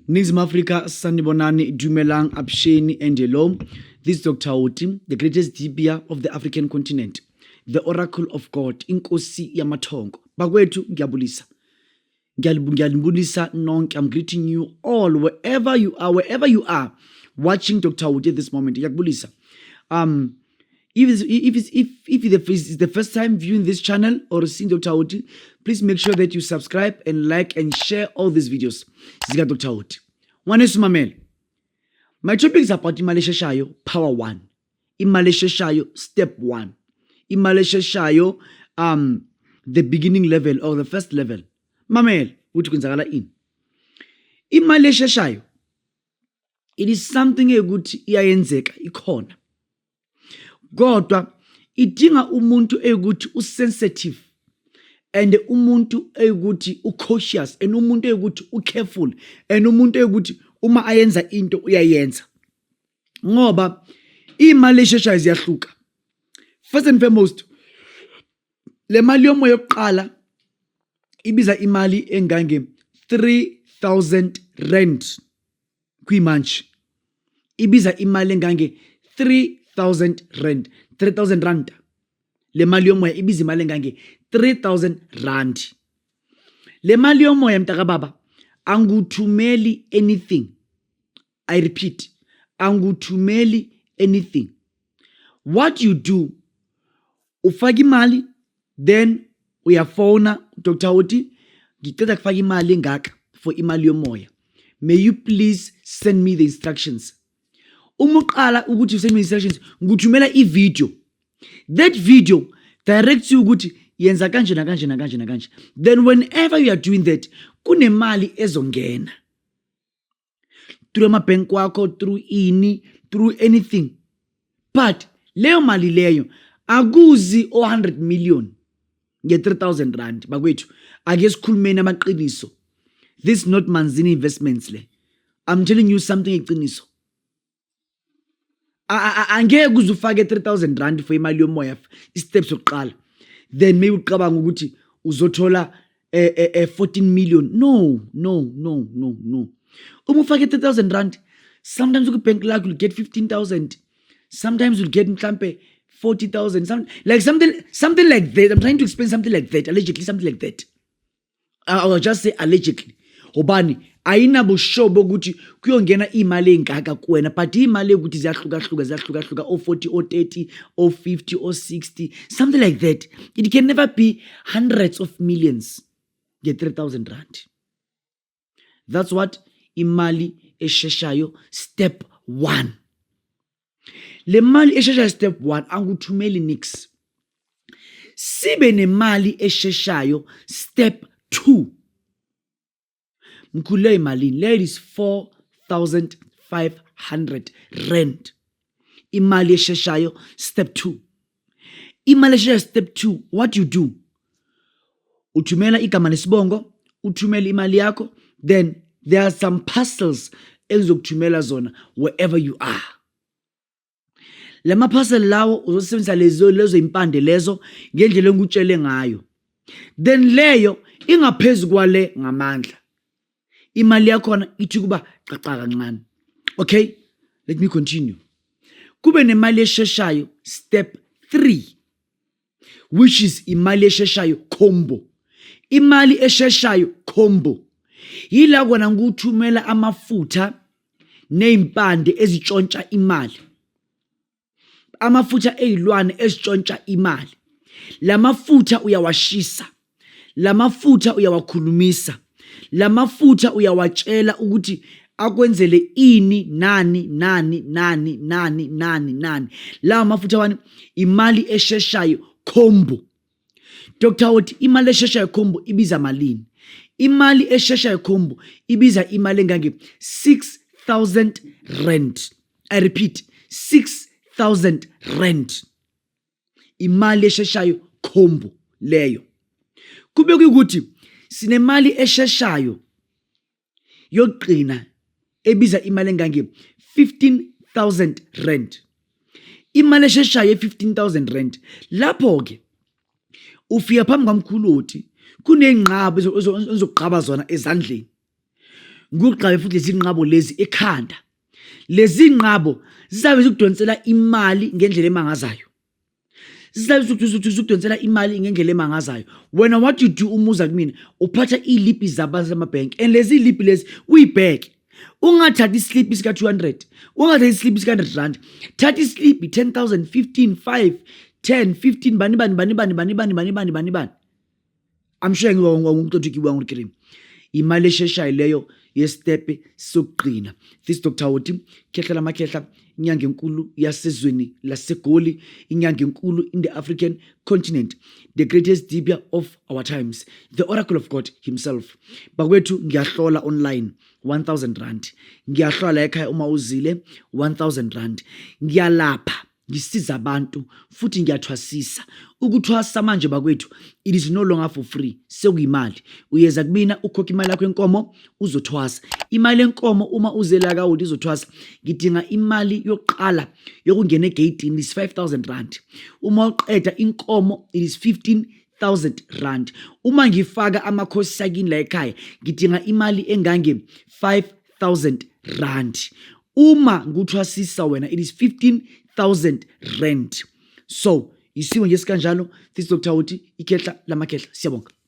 Ningizimu Afrika, sanibonani, dumelang, avuxeni and hello. This is Dr. Oti, the greatest dibia of the African continent, the oracle of God, inkosi yamathongo. Bakwethu ngiyabulisa. Ngiyalibulisa nonke. I'm greeting you all wherever you are, wherever you are watching Dr. Oti at this moment. Ngiyakubulisa. If it's, if it's, if it's the first time viewing this channel or seeing Dr. Oti, please make sure that you subscribe and like and share all these videos. Zika Dr. Oti. Ngwaneso, mamela. My topic is about imali esheshayo power 1. Imali esheshayo step 1. Imali esheshayo the beginning level or the first level. Mamela ukuthi kwenzakala ini. Imali esheshayo, it is something ekuthi iyayenzeka, ikhona, kodwa idinga umuntu ekuthi usensitive and umuntu ekuthi ucautious and umuntu ekuthi ucareful and umuntu ekuthi uma ayenza into uyayenza, ngoba imali esheshayo ziyahluka. First and foremost, le mali yomoya yokuqala ibiza imali engange R3000. Kuyimanje ibiza imali engange R3000, R3000. Le mali yomoya ibiza imali engange R3000. Le mali yomoya, mntakababa, anguthumeli anything. I repeat, anguthumeli anything. What you do, ufaka imali, then uyafona, "Dr Oti, ngicela kufaka imali engaka for imali yomoya. May you please send me the instructions?" Uma uqala ukuthi send me instructions, ngikuthumela i-video. That video directs you ukuthi yenza kanje nakanje nakanje nakanje. Then whenever you are doing that, kunemali ezongena through ama-bank wakho, through ini, through anything, but leyo mali leyo akuzi o-100 million nge-R3000. Bakwethu, ake sikhulumeni amaqiniso. This not Manzini Investments le. I'm telling you something iqiniso. Angeke uze ufake R3000 for imali yomoya i-step sokuqala, then maybe ucabanga ukuthi uzothola 14 million. No, no, no, no, no. Uma ufake R3000, sometimes ku-bank lakho you'll get 15,000, sometimes you'll get mhlambe 40,000, some, like something like that. I'm trying to explain something like that, allegedly, something like that. I will just say allegedly hobane ayinabusure bokuthi kuyongena imali engaka kuwena, but imali ekuthi ziyahlukahluka, ziyahlukahluka, o-40, o-30, o-50, o-60, something like that. It can never be hundreds of millions nge-R3000. That's what imali esheshayo step 1. Le mali esheshayo step 1 anguthumeli nix. Sibe nemali esheshayo step 2. Mkhulu, leyo imalini? Leyo is R4500, imali esheshayo step 2. Imali esheshayo step 2, what you do, uthumela igama nesibongo, uthumele imali yakho, then there are some parcels engizokuthumela zona wherever you are. Lama parcel lawo uzosebenzisa lezo impande lezo ngendlela engikutshele ngayo. Then leyo ingaphezu kwale ngamandla. Imali yakhona ithi kuba caca kancane. Okay, let me continue. Kube nemali esheshayo step 3, which is imali esheshayo combo. Imali esheshayo combo yila kona ngikuthumela amafutha nezimpande ezitshontsha imali, amafutha ezilwane ezitshontsha imali. Lamafutha uyawashisa, lamafutha uyawakhulumisa, lamafutha uyawatshela ukuthi akwenzele ini, nani nani nani nani nani nani. Lawa mafutha wani? Imali esheshayo combo. Dr Oti, imali esheshayo combo ibiza malini? Imali esheshayo combo ibiza imali engange R6000. I repeat, R6000, imali esheshayo combo leyo. Kube kuyikuthi sinemali esheshayo yokugcina ebiza imali engange R15,000. Imali esheshayo ye-R15,000, lapho ke ufika phambi kwamkhulu Oti, kuney'nqaba ozoqaba zona ezandleni. Ngikugxabe futhi lezi nqabo lezi ekhanda. Lezi nqabo zizabe zikudonsela imali ngendlela emangazayo. Zizabe zikudonsela imali ngendlela emangazayo. Wena what you do uma uza kumina uphatha iy'lipi zabantu zamabhenki and lezi lipi lezi uyibheke. Ungathathi islipi sika 200, ungathathi islipi sika 100 rand. Thatha islipi 10,000, 15, 5, 10, 15 bani bani bani bani bani bani bani bani bani bani. I'm sure ngiwa ke buang gore ke reng. Imali esheshayo leyo yestepe sokugcina. This Dr. Hoti, khehla lamakhehla, inyanga enkulu yasezweni laseGoli, inyanga enkulu in the African continent, the greatest dibia of our times, the oracle of God himself. Bakwethu ngiyahlola online 1000 rand. Ngiyahlola la ekhaya uma uzile 1000 rand. Ngiyalapha ngisiza abantu futhi ngiyathwasisa ukuthwasa manje bakwethu it is no longer for free sekuyimali uyeza kumina ukhokha imali yakho enkomo uzothwasa imali enkomo uma uze la kawuthi izothwasa ngidinga imali yokuqala yokungena egeyidini is 5000 rand uma uqeda inkomo it is 15000 rand uma ngifaka amakhosi sakini la ekhaya ngidinga imali engange 5000 rand uma ngikuthwasisa wena it is 15000 rand so isimo nje sikanjalo this Dr. Uthi ikhehla lamakhehla siyabonga.